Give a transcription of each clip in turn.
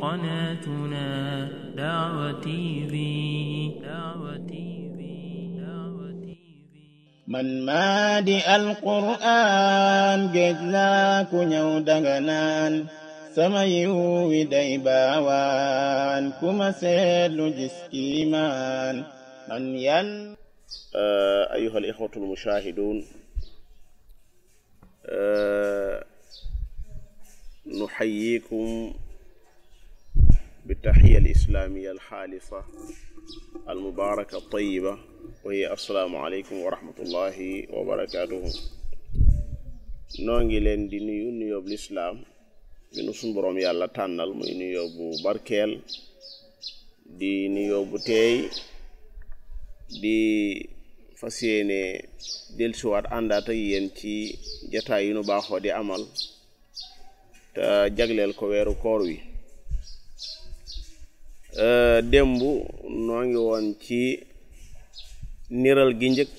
قناتنا دعوة تي في. من مادي القرآن جزلا كنيو دغنان سميو ودي باوان كما سيلو جسكيمان من ين. أيها الإخوة المشاهدون، نحييكم بالتحية الإسلامية الخالصة المباركة الطيبة، وهي السلام عليكم ورحمة الله وبركاته. نونغي لين دي نيو بالإسلام من سن بروم يالا تانال موي نيو بو باركيل دي نيو بو تي دي fasiyene delsuwaat àndaat ak yéen ci jataay yu nu baaxoo di amal te jagleel ko weeru koor wi. démb noo ngi woon ci niral gi njëkk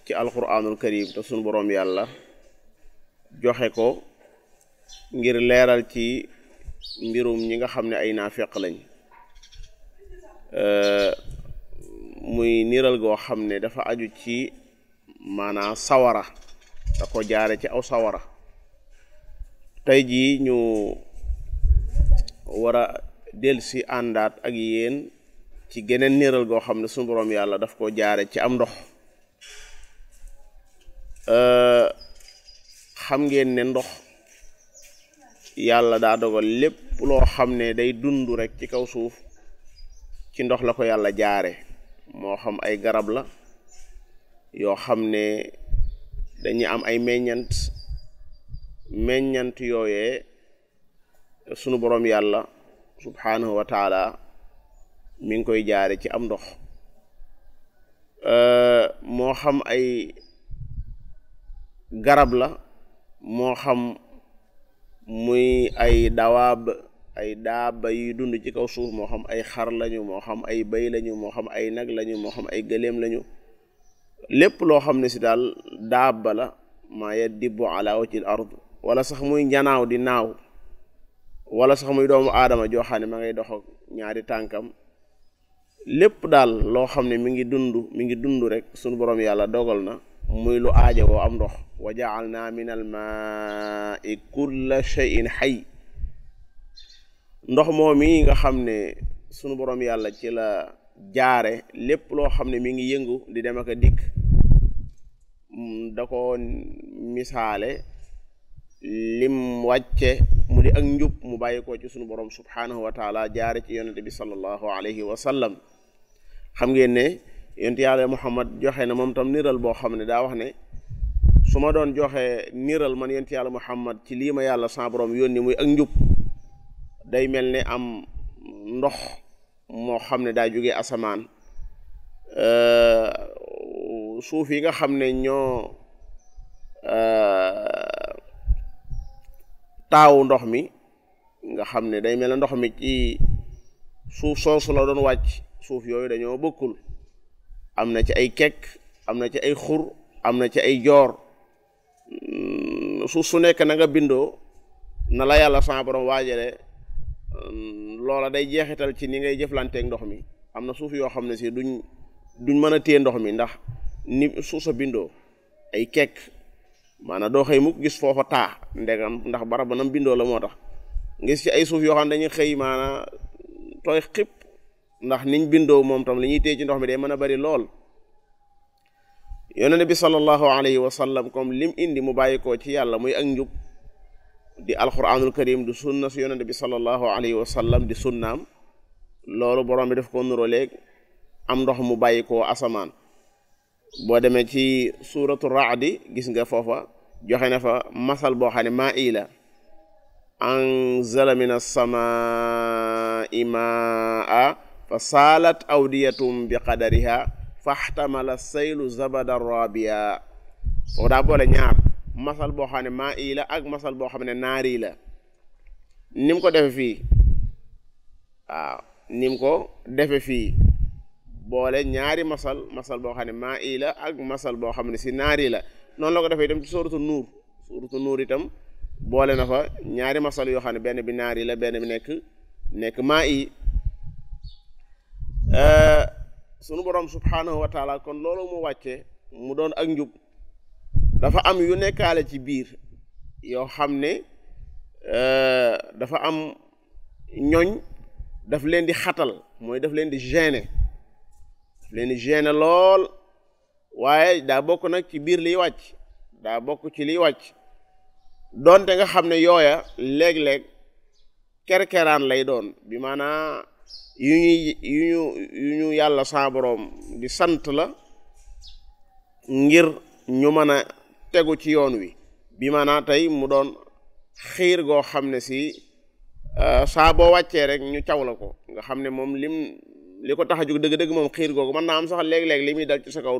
ci alquranul karim te sunu boroom yàlla joxe ko ngir leeral ci mbirum ñi nga xam ne ay naafeq lañ, muy niral goo xam ne dafa aju ci maanaa sawara, da ko jaare ci aw sawara. tey jii ñu war a delsi àndaat ak yéen ci geneen niral goo xam ne sunu boroom yàlla daf ko jaare ci am ndox. xam ngeen ne ndox yàlla daa dogal lépp loo xam ne day dund rek ci kaw suuf ci ndox la ko yàlla jaare, moo xam ay garab la yoo xam ne dañuy am ay meññant yooyee sunu boroom yàlla subhanahu wa taala mi ngi koy jaare ci am ndox. moo xam ay garab la, moo xam muy ay daaba yi dund ci kaw suuf, moo xam ay xar lañu, moo xam ay bëy lañu, moo xam ay nag lañu, moo xam ay gëléem lañu. lépp loo xam ne si daal daaba la, maa yadibbu ala wajhil ard, wala sax muy njanaaw di naaw, wala sax muy doomu aadama joo xam ne ma ngay dox ak ñaari tànkam. lépp daal loo xam ne mi ngi dund rek sunu borom yàlla dogal na muy lu aajowoo am ndox. wa ja'alna min al maa'i kulla shay'in hayy. ndox moom mi nga xam ne sunu borom yàlla ci la jaare lépp loo xam ne mi ngi yëngu di dem ak a dikk, da ko misaale lim wàcce mu di ak njub mu bàyyi ko ci sunu borom subhanahu wa taala jaare ci yonente bi sallallahu alayhi wa sallam. xam ngeen ne yonent yàlla Muhammad joxe na moom tam niral boo xam ne daa wax ne su ma doon joxe niral man yonent yàlla Muhammad ci lii ma yàlla sa borom yónni muy ak njub, day mel ne am ndox moo xam ne daa jóge asamaan. suuf yi nga xam ne ñoo taawu ndox mi, nga xam ne day mel ne ndox mi ci suuf soosu la doon wàcc. suuf yooyu dañoo bokkul, am na ci ay kekk, am na ci ay xur, am na ci ay joor. suuf su nekk na nga bindoo na la yàlla sa borom waajale, loola day jeexital ci ni ngay jëflanteeg ndox mi. am na suuf yoo xam ne si duñ mën a téye ndox mi ndax ni suuf sa bindoo ay kekk, maanaam doo xëy mukk gis foofa taa ndegam ndax barab ba nam bindoo la moo tax. ngis ci ay suuf yoo xam ne dañuy xëy maanaam tooy xip ndax niñ bindoo moom tam li ñuy téye ci ndox mi day mën a bari lool. yonent bi sallallahu alayhi wa sallam comme lim indi mu bàyyi ko ci yàlla muy ak njub di alquranul karim du sunna si yonent bi sallallahu alayhi wa sallam di sunnaam, loolu borom bi daf ko nuroo léeg am ndox mu bàyyi koo asamaan. boo demee ci suuratu raadi gis nga foofa joxe na fa masal boo xam ne maa ila anzala min as-samaa'i maa fa saalat awdiyatum bi qadariha faxtamala saylu zabada rabia. foofu daa boole ñaar, masal boo xam ne maa ila ak masal boo xam ne naari la. nim ko defe fii waaw nim ko defe fii boole ñaari masal boo xam ne maa ila ak masal boo xam ne si naari la. noonu la ko defee itam ci suuratu nuur itam boole na fa ñaari masal yoo xam ne benn bi naar yi la benn bi nekk maa yi sunu borom subhanahu wa taala kon loolu mu wàcce mu doon ak njub dafa am yu nekkaale ci biir yoo xam ne dafa am ñooñ daf leen di xatal mooy daf leen di gêner lool waaye daa bokk nag ci biir liy wàcc daa bokk ci liy wàcc doonte nga xam ne yooya léeg-léeg kerkeraan lay doon bi maanaa yu ñu yàlla sa boroom di sant la ngir ñu mën a tegu ci yoon wi bi maanaa tey mu doon xiir goo xam ne si saa boo wàccee rek ñu caw la ko nga xam ne moom li ko tax a jóg dëgg-dëgg moom xiir googu mën naa am sax léeg-léeg li muy dal ci sa kaw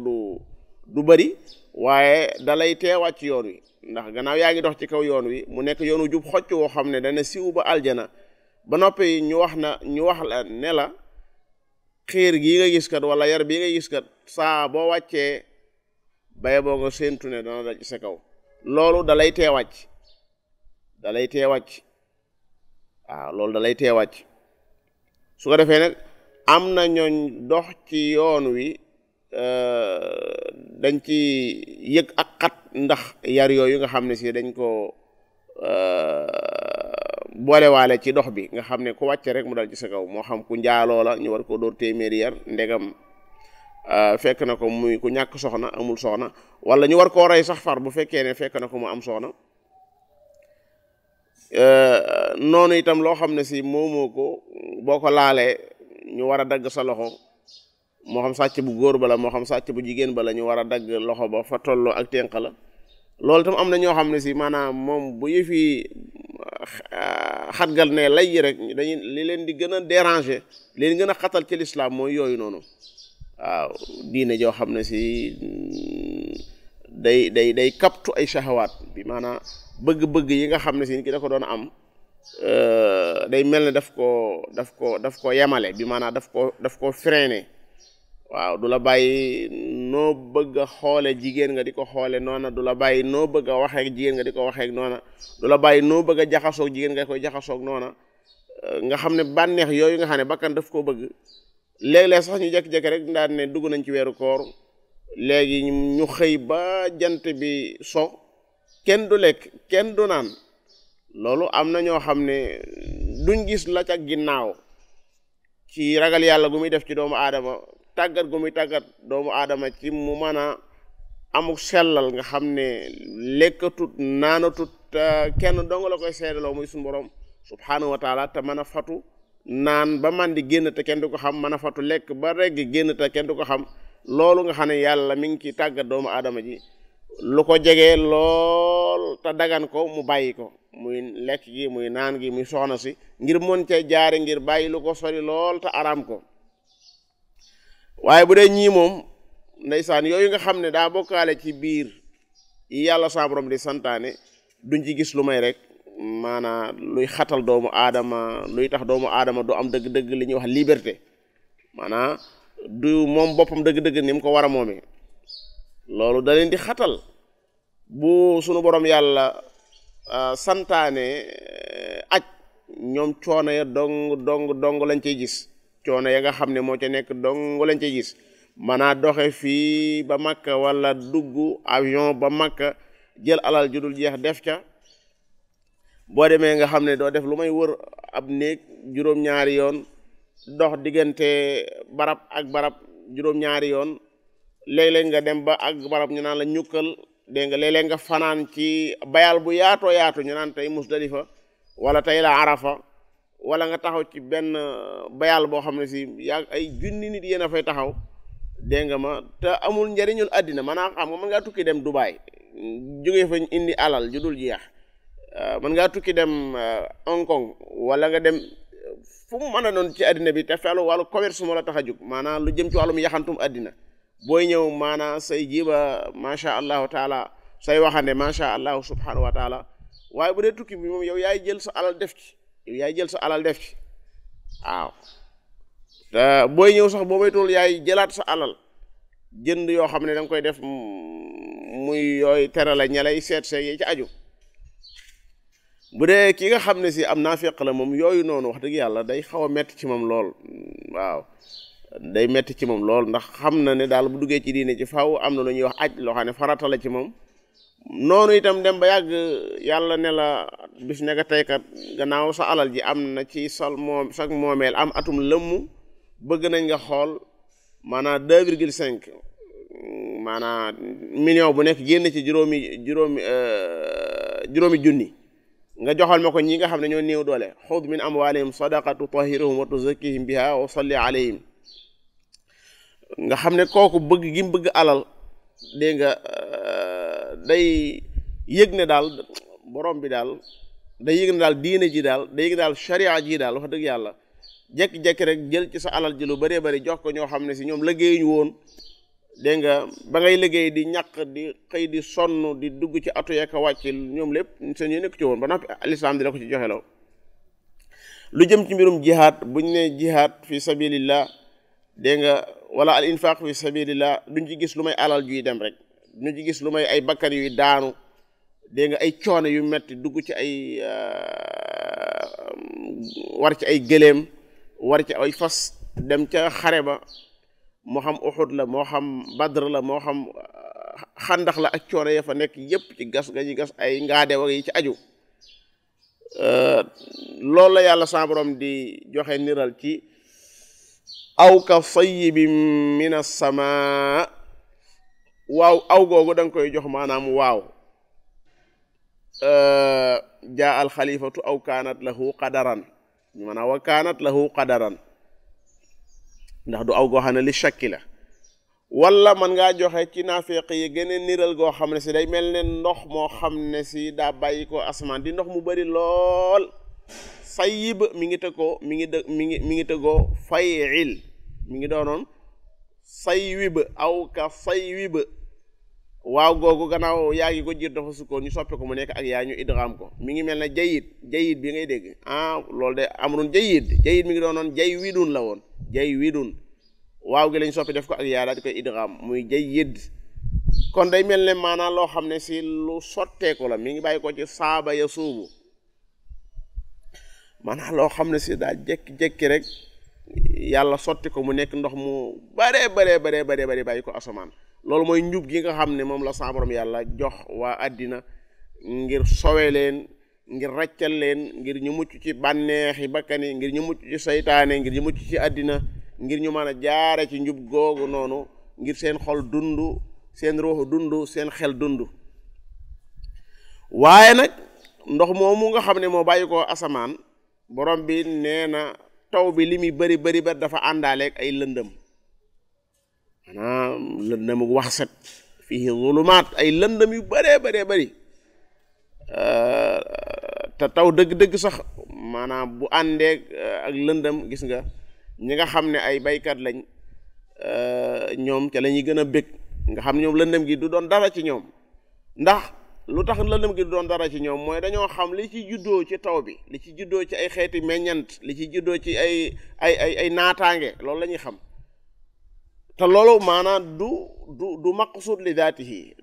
du bëri waaye dalay tee wàcc yoon wi ndax gannaaw yaa ngi dox ci kaw yoon wi mu nekk yoonu jub xocc woo xam ne dana siw ba aljana ba noppi ñu wax la ne la xiir gii nga gis kat wala yar bii nga gis kat saa boo wàccee baye boo nga séentu ne dana dal ci sa kaw loolu dalay tee wàcc waaw loolu dalay tee wàcc su ko defee nag am na ñooñ dox ci yoon wi dañ ci yëg ak xat ndax yar yooyu nga xam ne si dañ ko boolewaale ci dox bi nga xam ne ku wàcce rek mu dal ci sa kaw moo xam ku njaaloo la ñu war ko dóor téeméeri yar ndegam fekk na ko muy ku ñàkk soxna amul soxna wala ñu war koo rey sax far bu fekkee ne fekk na ko mu am soxna noonu itam loo xam ne si moomoo ko boo ko laalee ñu war a dagg sa loxo moo xam sàcc bu góor ba la moo xam sàcc bu jigéen ba la ñu war a dagg loxo ba fa tolloo ak tenq la loolu itam am na ñoo xam ne si maanaam moom bu yëfi xatgal ne lay yi rek dañuy li leen di gën a déranger leen gën a xatal ci lislaam mooy yooyu noonu waaw diine joo xam ne si day kaptu ay shahawaat bi maanaam bëgg-bëgg yi nga xam ne si nit ki da ko doon am day mel ne daf ko yemale bi maanaam daf ko freiné waaw du la bàyyi noo bëgg a xoole jigéen nga di ko xoole noona du la bàyyi noo bëgg a waxeek jigéen nga di ko waxeek noona du la bàyyi noo bëgg a jaxasoog jigéen nga koy jaxasoog noona nga xam ne bànneex yooyu nga xam ne bakkan daf koo bëgg léeg-léeg sax ñu jekki-jekki rek daan ne dugg nañ ci weeru koor léegi ñu xëy ba jant bi so kenn du lekk kenn du naan loolu am na ñoo xam ne duñ gis la ca ginnaaw ci ragal yàlla gu muy def ci doomu aadama tàggat gu muy tàggat doomu aadama ci mu mën a amuk sellal nga xam ne lekkatut naanatut kenn dong la koy seedaloo muy suñu borom subhanahu wa taala te mën a fatu naan ba man di génn te kenn du ko xam mën a fatu lekk ba regg génn te kenn du ko xam loolu nga xam ne yàlla mi ngi ci tàggat doomu aadama ji lu ko jegee lool te dagan ko mu bàyyi ko muy lekk gi muy naan gi muy soxna si ngir mën cee jaare ngir bàyyi lu ko sori lool te araam ko waaye bu dee ñii moom ndeysaan yooyu nga xam ne daa bokkaale ci biir yi yàlla sa borom di santaane duñ ci gis lu may rek maanaam luy xatal doomu aadama luy tax doomu aadama du am dëgg-dëgg li ñuy wax liberté maanaam du moom boppam dëgg-dëgg ni mu ko war a moomee loolu da leen di xatal bu sunu borom yàlla santaane aj ñoom coono ya dong lañ cey gis coono ya nga xam ne moo ca nekk dong lañ cey gis maanaa doxe fii ba Makka wala dugg avion ba Makka jël alal ju dul jeex def ca boo demee nga xam ne doo def lu may wër ab néeg juróom-ñaari yoon dox diggante barab ak barab juróom-ñaari yoon léeg-léeg nga dem ba ak barab ñu naan la ñukkal dégg nga léeg-léeg nga fanaan ci bayal bu yaatoo yaatu ñu naan tey Musdalifa wala tey la Arafa wala nga taxaw ci benn bayal boo xam ne si yaa ay junni nit yéen a fay taxaw dégg nga ma te amul njariñul àddina maanaam xam nga mën ngaa tukki dem Dubaay jógee fa indi alal ju dul jeex mën ngaa tukki dem Hong Kong wala nga dem fu mu mën a doon ci àddina bi te felu wàllu commerce moo la tax a jóg maanaam lu jëm ci wàllum yaxantum àddina booy ñëw maanaam say jiba macha allahu taala say waxande macha allahu subhanahu wa taala waaye bu dee tukki bi moom yow yaay jël sa alal def ci waaw te booy ñëw sax boo maytul yaay jëlaat sa alal jënd yoo xam ne da nga koy def muy yooyu tere la ña lay seet see yi ci aju bu dee ki nga xam ne si am naafiq la moom yooyu noonu wax dëgg yàlla day xaw a metti ci moom lool waaw day metti ci moom lool ndax xam na ne daal bu duggee ci diine ci faaw am na lu ñuy wax aj loo xam ne farata la ci moom noonu itam dem ba yàgg yàlla ne la bis ne ka teykat gannaaw sa alal ji am na ci sag moomeel am atum lëmm bëgg nañ nga xool maanaam 2,5 maanaam million bu nekk génn ci juróomi junni nga joxal ma ko ñi nga xam ne ñoo néew doole xud min amwalihim sadaqa tutahhiruhum wa tuzakkihim biha wa salli alayhim nga xam ne kooku bëgg gi mu bëgg alal dégg nga day yëg ne daal borom bi daal day yëg ne daal diine ji daal day yëg ne daal sharia ji daal wax dëgg yàlla jekki-jekki rek jël ci sa alal ji lu bëree bëri jox ko ñoo xam ne si ñoom liggéeyuñu woon dégg nga ba ngay liggéey di ñàkk di xëy di sonn di dugg ci atu yeeg a wàcc ñoom lépp seen yu nekk ci woon ba noppi lislaam di la ko ci joxe law lu jëm ci mbirum jihaad buñ ne jihaad fi sabilillah dégg nga wala al infaq fi sabilillah duñ ci gis lu may alal juy dem rek duñ ci gis lu may ay bakkan yuy daanu dégg nga ay coono yu metti dugg ci ay war ci ay gëléem war ci ay fas dem ca xare ba moo xam Uhud la moo xam Badr la moo xam xandax la ak coono ya fa nekk yépp ci gas nga ñu gas ay ngaadew yi ci aju loolu la yàlla sa borom di joxe niral ci aw ka sayyibin min as-samaa waaw aw googu da nga koy jox maanaam waaw jaa al xalifatu aw kaanat lahu qadaran maanaam wa kaanat lahu qadaran ndax du aw goo xam ne li shakki la wala man ngaa joxe ci naafeq yi gën a niral goo xam ne si day mel ne ndox moo xam ne si daa bàyyi ko asamaan di ndox mu bari lool sayyib mi ngi tëggoo mi ngi tëggoo fayil mi ngi doonoon saywib aw ka saywib waaw googu gannaaw yaa ngi ko jiir dafa sukkoon ñu soppi ko mu nekk ak yaa ñu idgham ko mi ngi mel ne jayid bi ngay dégg loolu de amrun jayid mi ngi doonoon jaywidun la woon jaywidun waaw gi lañ soppi def ko ak yaa daal di koy idgham muy jayid kon day mel ne maanaam loo xam ne si lu sotteeku la mi ngi bàyyi ko ci saaba ya suubu maanaam loo xam ne si daa jekki-jekki rek yàlla sotti ko mu nekk ndox mu bare bàyyi ko asamaan loolu mooy njub gi nga xam ne moom la sa borom yàlla jox waa àddina ngir sowe leen ngir raccal leen ngir ñu mucc ci bànneexi bakkani ngir ñu mucc ci saytaane ngir ñu mucc ci àddina ngir ñu mën a jaare ci njub googu noonu ngir seen xol dund seen ruuxu dund seen xel dund waaye nag ndox moomu nga xam ne moo bàyyi ko asamaan borom bi nee na taw bi li muy bari dafa àndaaleeg ay lëndëm maanaam lëndëm wax set fii zulumaat ay lëndëm yu bëree bëri te taw dëgg-dëgg sax maanaam bu àndeeg ak lëndëm gis nga ñi nga xam ne ay baykat lañ ñoom ca la ñuy gën a bég nga xam ne ñoom lëndëm gi du doon dara ci ñoom ndax lu tax lëndëm gi du doon dara ci ñoom mooy dañoo xam li ci juddoo ci taw bi li ci juddoo ci ay xeeti meññant li ci juddoo ci ay naataange loolu la ñuy xam te loolu maanaam du maqsud li daatihi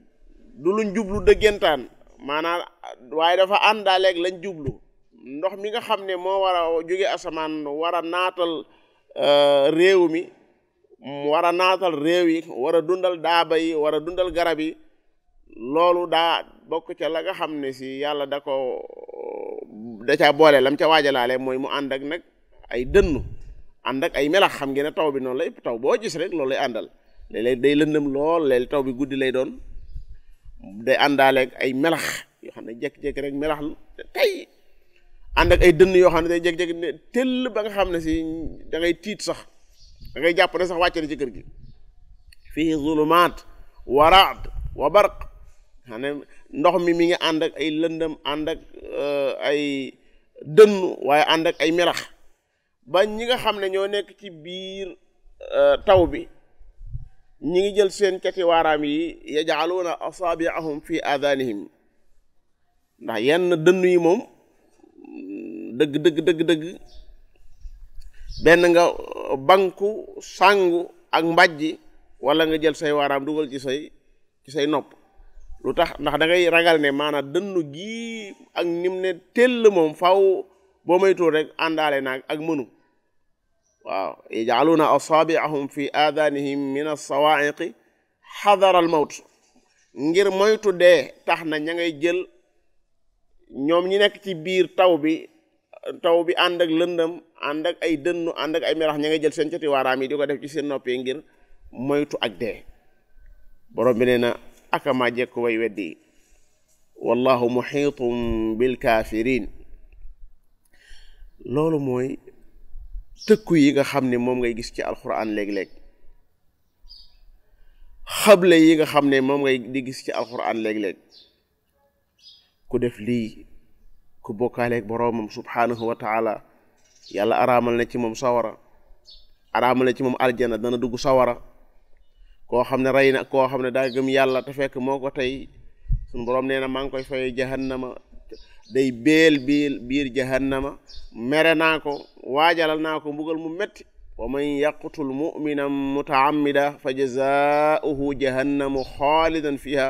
du luñ jublu dëggantaan maanaam waaye dafa àndaaleeg lañ jublu ndox mi nga xam ne moo war a jóge asamaan war a naatal réew mi war a naatal réew yi war a dundal daaba yi war a dundal garab yi loolu daa bokk ca la nga xam ne si yàlla da caa boole lam ca waajalaale mooy mu ànd ak nag ay dënnu ànd ak ay melax xam ngeen ne taw bi noonu la yëpp taw boo gis rek loolu lay àndal léeg-léeg day lëndëm lool léeg taw bi guddi lay doon day àndaaleeg ay melax yoo xam ne jékki-jékki rek melax tey ànd ak ay dënn yoo xam ne day jékki-jékki ne tëll ba nga xam ne si da ngay tiit sax da ngay jàpp ne sax wàcce na ci kër gi fii zulumaat wa raad wa barq xam ne ndox mi ngi ànd ak ay lëndëm ànd ak ay dënn waaye ànd ak ay melax ba ñi nga xam ne ñoo nekk ci biir taw bi ñi ngi jël seen cati waaraam yi yaj'aluuna asaabi'ahum fi aadaanihim ndax yenn dënn yi moom dëgg benn nga banku sàngu ak mbàjji wala nga jël say waaraam dugal ci say nopp lu tax ndax da ngay ragal ne maanaam dënnu gii ak nim ne tell moom faw boo moytuwul rek àndaale naag ak mënu waaw yaj'aluuna asaabi'ahum fi aadanihim min as-sawaa'iqi xadara al mawt ngir moytu dee tax na ña ngay jël ñoom ñi nekk ci biir taw bi ànd ak lëndëm ànd ak ay dënnu ànd ak ay melax ña ngay jël seen coti waaraam yi di ko def ci seen noppi ngir moytu ak dee borom bi nee na akama jekk way weddi wallahu muhiitum bil kaafiriin loolu mooy tëkku yi nga xam ne moom ngay gis ci alquran léeg-léeg xable yi nga xam ne moom ngay di gis ci alquran léeg-léeg ku def lii ku bokkaaleeg boroomam subhaanahu wa taala yàlla araamal na ci moom sawara araamal na ci moom aljana dana dugg sawara koo xam ne rey na koo xam ne daa gëm yàlla te fekk moo ko tey suñu boroom nee na maa ngi koy fay jahannama day biir jahannama mere naa ko waajalal naa ko mbugal mu metti wa man yaqtul mu'minan muta'ammida fa jazaa'uhu jahannamu xaalidan fiha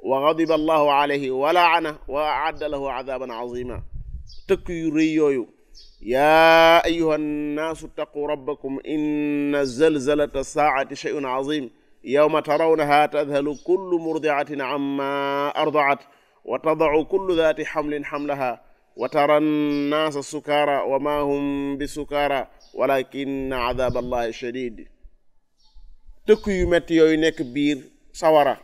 wa ghadiba allahu alayhi wa la'ana wa a'adda lahu 'adaban 'azima tëkk yu rëy yooyu yaa ayyuha nnaasu ttaqu rabbakum inna zalzalata saa'ati shay'un 'azim yawma tarawnaha tadhalu kullu murdi'atin 'amma arda'at wa tada'u kullu dhati hamlin hamlaha wa tara nnaasa sukaara wa ma hum bi sukaara walakinna 'adhaba allahi shadid tëkk yu metti yooyu nekk biir sawara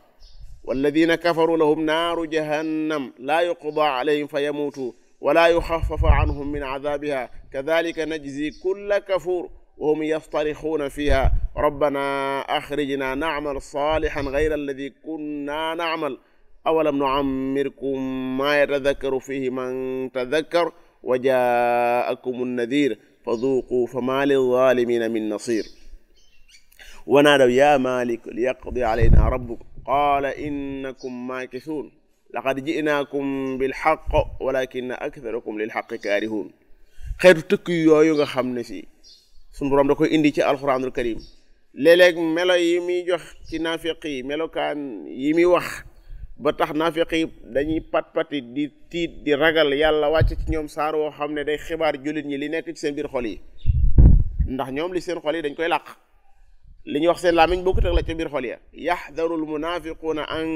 walladina kafaru lahum naaru jahannam laa yuqdaa alayhim fa yamuutu wala yuxafafa anhum min adabiha kadalika najzi kulla kafur wa hum yastarixuuna fiha rabbana axrijna nacmal saalixan gayra alladi kunna nacmal awalam nucammirkum maa yatadakkaru fihi man tadakkar wa jaakum annadir faduuquu fama lilzalimina min nasir wa naadaw ya malik liyaqdi alayna rabbuk qaala innakum maakisuun laqad ji'naakum bilxaq walakinna aktharakum lilxaqi kaarihuun xeetu tëkk yooyu nga xam ne si sunu boroom da koy indi ci alquranul karim léeg-léeg melo yi muy jox ci naafiq yi melokaan yi muy wax ba tax naafiq yi dañuy pat-pati di tiit di ragal yàlla wàcc ci ñoom saar woo xam ne day xibaar jullit ñi li nekk ci seen biir xol yi ndax ñoom li seen xol yi dañ koy làq li ñuy wax seen làmmiñ bokkut ak la ca biir xol ya yaxdaru almunafiquuna an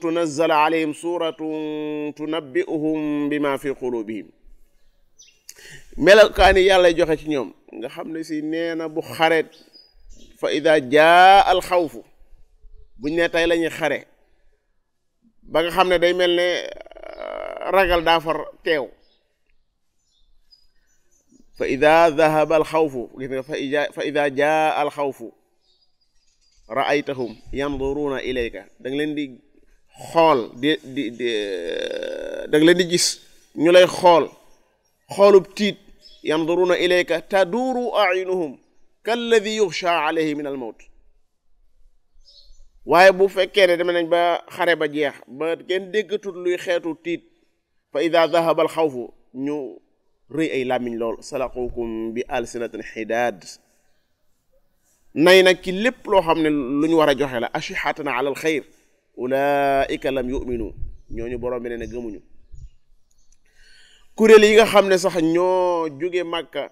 tunazzala alayhim suratun tunabbi'uhum bima fi qulubihim melokaani yàlla joxe ci ñoom nga xam ne si nee na bu xaret fa ida jaa al xawfu buñ ne tey la ñuy xare ba nga xam ne day mel ne ragal daa far teew fa ida dahaba alxawfu gis nga fa ida jaa alxawfu ra'aytahum yanduruuna ilayka da nga leen di xool da nga leen di gis ñu lay xoolub tiit yanduruuna ilayka taduuru a'yunuhum kalladi yuxsha alayhi min almawt waaye bu fekkee ne deme nañ ba xare ba jeex ba kenn déggatul luy xeetu tiit fa ida dahaba alxawfu ñu rëy ay làmmiñ lool salaqukum bi alsinatin xidaad nay nag ci lépp loo xam ne lu ñu war a joxe la ashihatan ala al xayr ulaika lam yuminu ñooñu borom bi ne gëmuñu kuréel yi nga xam ne sax ñoo jóge Màkka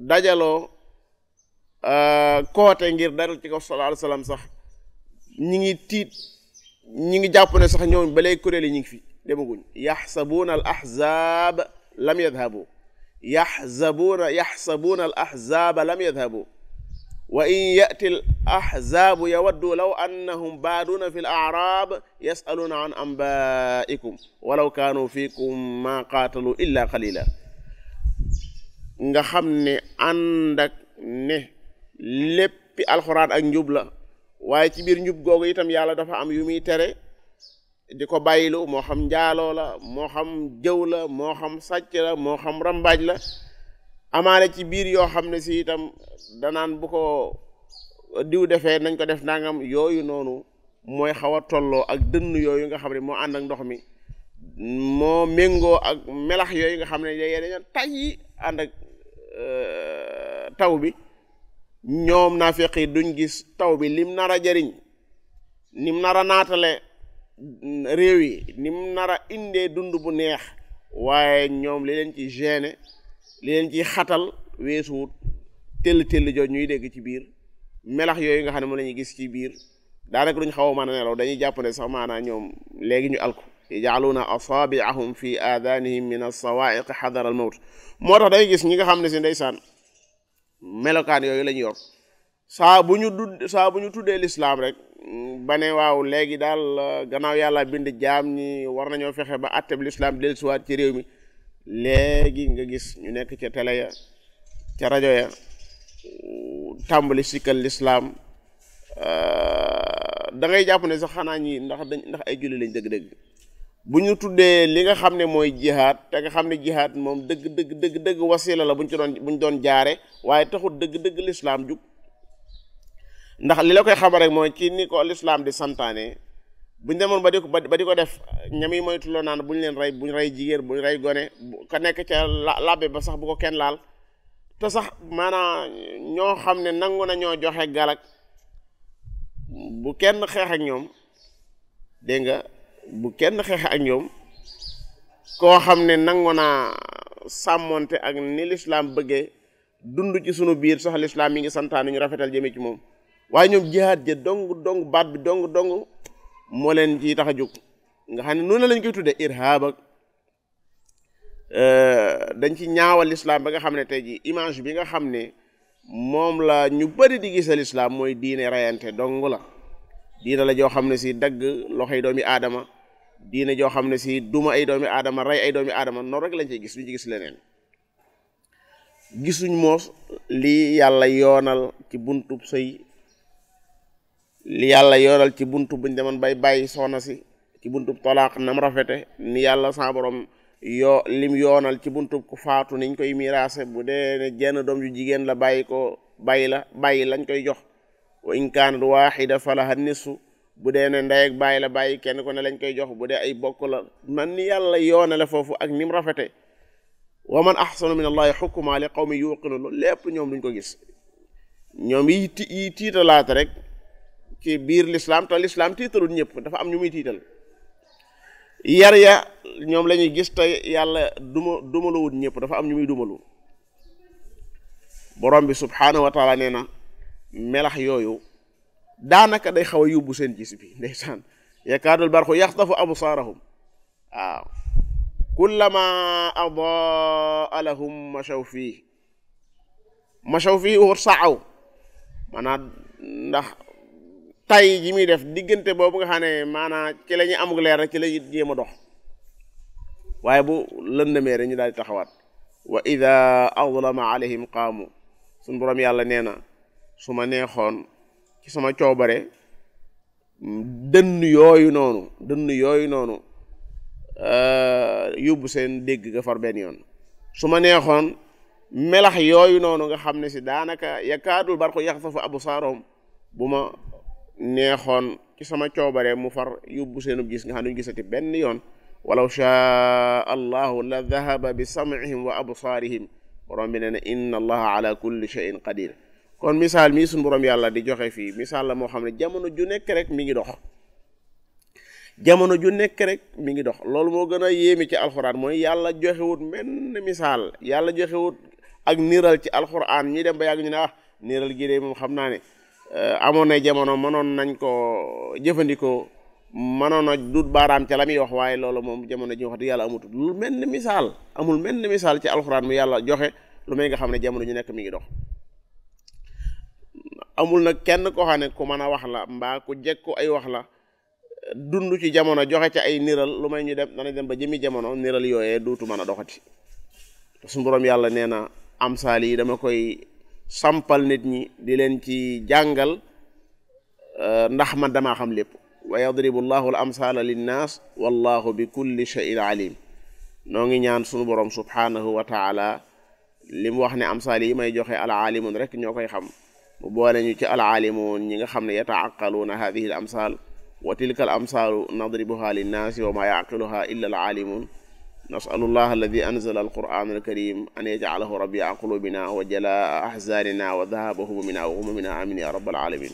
dajaloo koote ngir daral ci kaw sallallahu alayhi wa sallam sax ñi ngi tiit ñi ngi jàpp ne sax ñooñu ba léegi kuréel yi ñi ngi fi demaguñ yaxsabuuna al ahzaab lam yadhabu yaxsabuuna al ahzaaba lam yadhabu wa in yati al ahzaabu yawaddu law annahum baaduuna fi l acraab yasaluuna an anbaikum walaw kaanu fiikum maa qaatalu illa qalila nga xam ne ànd ak ne léppi alxuraan ak njub la waaye ci biir njub googu itam yàlla dafa am yu muy tere di ko bàyyilu moo xam njaaloo la moo xam jëw la moo xam sàcc la moo xam rambaaj la amaale ci biir yoo xam ne si itam danaan bu ko diw defee nañ ko def nangam yooyu noonu mooy xaw a tolloo ak dënn yooyu nga xam ne moo ànd ak ndox mi moo méngoo ak melax yooyu nga xam ne dañu tay yi ànd ak taw bi ñoom naafiq yi duñ gis taw bi lim nar a jariñ nim nar a naatale réew yi nim nar a indee dund bu neex waaye ñoom li leen ci gêné li leen ci xatal weesuwut tell jooj ñuy dégg ci biir melax yooyu nga xam ne moom la ñuy gis ci biir daanaka duñ xaw a mën a nelaw dañuy jàpp ne sax maanaam ñoom léegi ñu alku yaj'aluuna asaabi'ahum fi aadanihim min as-sawaa'iq xadara al-mawt moo tax day gis ñi nga xam ne si ndeysaan melokaan yooyu lañu yor saa bu ñu tuddee lislaam rek ba ne waaw léegi daal gannaaw yàlla bind jaam ñi war nañoo fexe ba atteb lislaam dellusiwaat ci réew mi léegi nga gis ñu nekk ca télé ya ca rajo ya tàmbali sikkal lislaam da ngay jàpp ne sax xanaa ñi ndax ay julli lañ dëgg-dëgg bu ñu tuddee li nga xam ne mooy jihaad te nga xam ne jihaad moom dëgg wasila la buñ doon jaare waaye taxut dëgg lislaam jug ndax li la koy xamal rek mooy ci ni ko lislaam di santaane buñ demoon ba di ko def ñami moytuloo naan buñ leen rey buñ rey jigéen buñ rey gone ka nekk ca labbe ba sax bu ko kenn laal te sax maanaam ñoo xam ne nangu na ñoo joxe galak bu kenn xeex ak ñoom dégg nga bu kenn xeex ak ñoom koo xam ne nangu naa sàmmonte ak ni lislaam bëggee dund ci sunu biir sax lislaam mi ngi santaane ñu rafetal jëme ci moom waaye ñoom jihaad ja dong baat bi dong moo leen ci tax a jóg nga xam ne noonu lañ koy tudde irhaab ak dañ ci ñaawal lislaam ba nga xam ne tey ji image bi nga xam ne moom la ñu bari di gisal lislaam mooy diine rayante dong la diine la joo xam ne si dagg loxoy doomi aadama diine joo xam ne si duma ay doomi aadama rey ay doomi aadama noonu rek lañ cey gis duñ ci gis leneen gisuñ moos li yàlla yoonal ci buntub sëy li yàlla yoonal ci buntu buñ demoon bay bàyyi soxna si ci buntub tolaaq nam rafete ni yàlla sa borom lim yoonal ci buntub ku faatu niñ koy miraase bu dee ne jenn doom yu jigéen la bàyyi lañ koy jox wa in kaanat waaxida falaha nisfu bu dee ne ndey ak bàyyi la bàyyi kenn ko ne lañ koy jox bu dee ay bokk la man ni yàlla yoonale foofu ak nim rafete wa man ahsanu min allahi xukuma li qawmi yuqinu loolu lépp ñoom duñ ko gis ñoom yi tiitalaate rek ci biir lislaam te lislaam tiitalul ñëpp dafa am ñu muy tiital yar ya ñoom la ñuy gis te yàlla dumaluwut ñëpp dafa am ñu muy dumalu borom bi subhaanahu wa taala nee na melax yooyu daanaka day xaw a yóbbu seen gis bi ndeysaan yakaadul barqu yaxtafu absaarahum waaw kullama adaa lahum mashaw fii wa saaw maanaam ndax tay ji muy def diggante boobu nga xam ne maanaam ci la ñuy amug leer rek ci la ñuy jéem a dox waaye bu lëndëmee rek ñu daal di taxawaat wa ida azlama alayhim qaamu suñ boroom yàlla nee na su ma neexoon ci sama coobare dënn yooyu noonu yóbbu seen dégg ga far benn yoon su ma neexoon melax yooyu noonu nga xam ne si daanaka yakaadul barqu yaxtafu absaarahum bu ma neexoon ci sama coobare mu far yóbbu seenub gis nga xam ne duñu gisati benn yoon walaw shaa allahu la dahaba bi sam'ihim wa absaarihim borom bi nee na inna allaha ala kulli shay'in qadir kon misaal mii suñu borom yàlla di joxe fii misaal la moo xam ne jamono ju nekk rek mi ngi dox loolu moo gën a yéemi ci alxuraan mooy yàlla joxewut menn misaal yàlla joxewut ak niral ci alxuraan ñi dem ba yàgg ñu ne niral gi de moom xam naa ne amoon na jamono mënoon nañ ko jëfandikoo mënoon a dut baaraam ca la muy wax waaye loolu moom jamono ji wax di yàlla amutul lu mel ni misaal amul mel ni misaal ci alxuraan mu yàlla joxe lu may nga xam ne jamono ñu nekk mi ngi dox amul nag kenn koo xam ne ku mën a wax la mbaa ku jekku ay wax la dund ci jamono joxe ci ay niral lu may ñu dem dana dem ba jëmi jamono niral yooyee duutu mën a doxati suñu boroom yàlla nee na amsaal yi dama koy sampal nit ñi di leen ci jàngal ndax man damaa xam lépp wa yadribu llahu al amsala linnaas wallahu bi kulli shay'in alim noo ngi ñaan sunu borom subhanahu wa taala li mu wax ne amsaal yi may joxe al aalimun rek ñoo koy xam mu boole ñu ci al aalimun ñi nga xam ne yataaqaluuna hadihi al amsal wa tilka al amsalu nadribuha linnaasi wa ma yaqiluha illa al aalimun nasalullah alladi anzala alquran alkarim an yajcalahu rabia qulubina wa jalaa ahzanina wa dhahaba humumina wa humumina amin ya rabbal alamin